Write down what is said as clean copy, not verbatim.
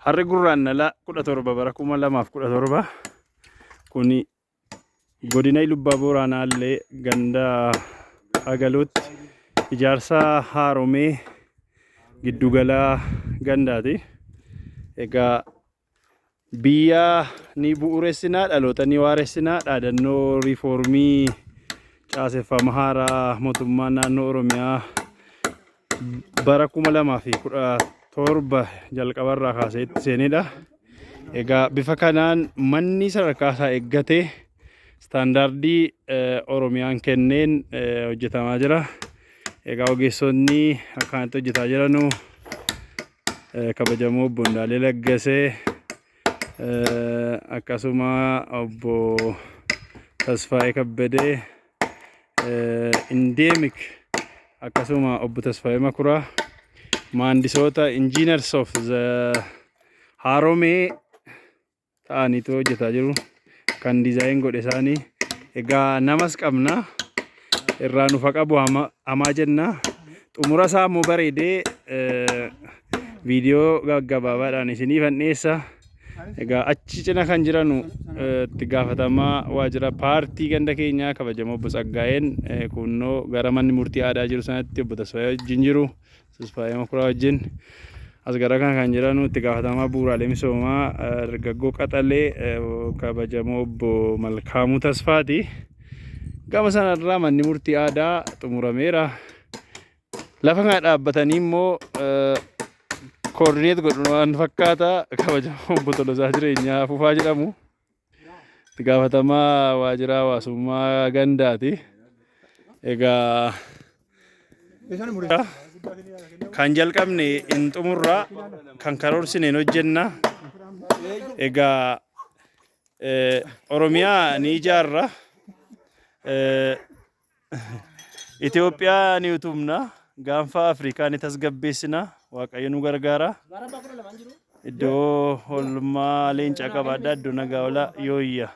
Harri Gurraannala 17 bara 2017 kuni godina Ilubbaa Booraanaallee ganda Agalootti ijaarsa haaromee giddugala gandaati. Egaa biyya ni bu'uuressinaa, dhaloota ni waaressinaa dhaadannoo riifoormii caaseffama haaraa mootummaa naannoo Oromiyaa bara 2017 jalqabarraa kaasee itti seenedha. Egaa bifa kanaan manni sadarkaa isaa eeggatee istaandaardii Oromiyaan kenneen hojjetamaa jira. Egaa ogeessonni akkanatti hojjetaa jiranu kabajamoo obbo Indaalee Laggasee, akkasuma obbo Tasfaayee Kabbadee Indeemik, akkasuma obbo Tasfaayee Makuraa, maandisoota engineers of the haaromee ta'aniitu hojjetaa jiru. Kan dizaayin godhe isaanii. Egaa namas qabna. Irraa nufa qabu hamaa jenna. Xumura isaa immoo bareedee viidiyoo gaggabaabaadhaan isiniifan dhiyeessa. Egaa achi cina kan jiranu itti gaafatamaa waajjira paartii ganda keenyaa kabajamoo obbo Tsaggaayeen kunnoo gara manni murtii aadaa jiru sanatti obbo Tasfaayee wajjin jiru. Tasfaayee Makuraa wajjin. As gara kana kan jiranu itti gaafatamaa bu'uuraalee misoomaa dargaggoo qaxalee kabajamoo obbo Malkaamuu Tasfaati. Gama sanarraa manni murtii aadaa xumurameera. Lafa kana dhaabbatanii immoo koordineet godhu waan fakkaata kabajamoo obbo Tolosaa Jireenyaa Fufaa jedhamu. Itti gaafatamaa waajjira hawaasummaa gandaati. Egaa kan jalqabne hin xumurra, kan karoorsine hin hojjenna. Egaa Oromiyaa ni ijaarra. Itoophiyaa ni utubna. Gaanfa Afrikaa ni tasgabbeessina. Waaqayyo nu gargaara. Iddoo oolmaa leencaa qabaadhaa. Iddoo nagaa oolaa yooyya.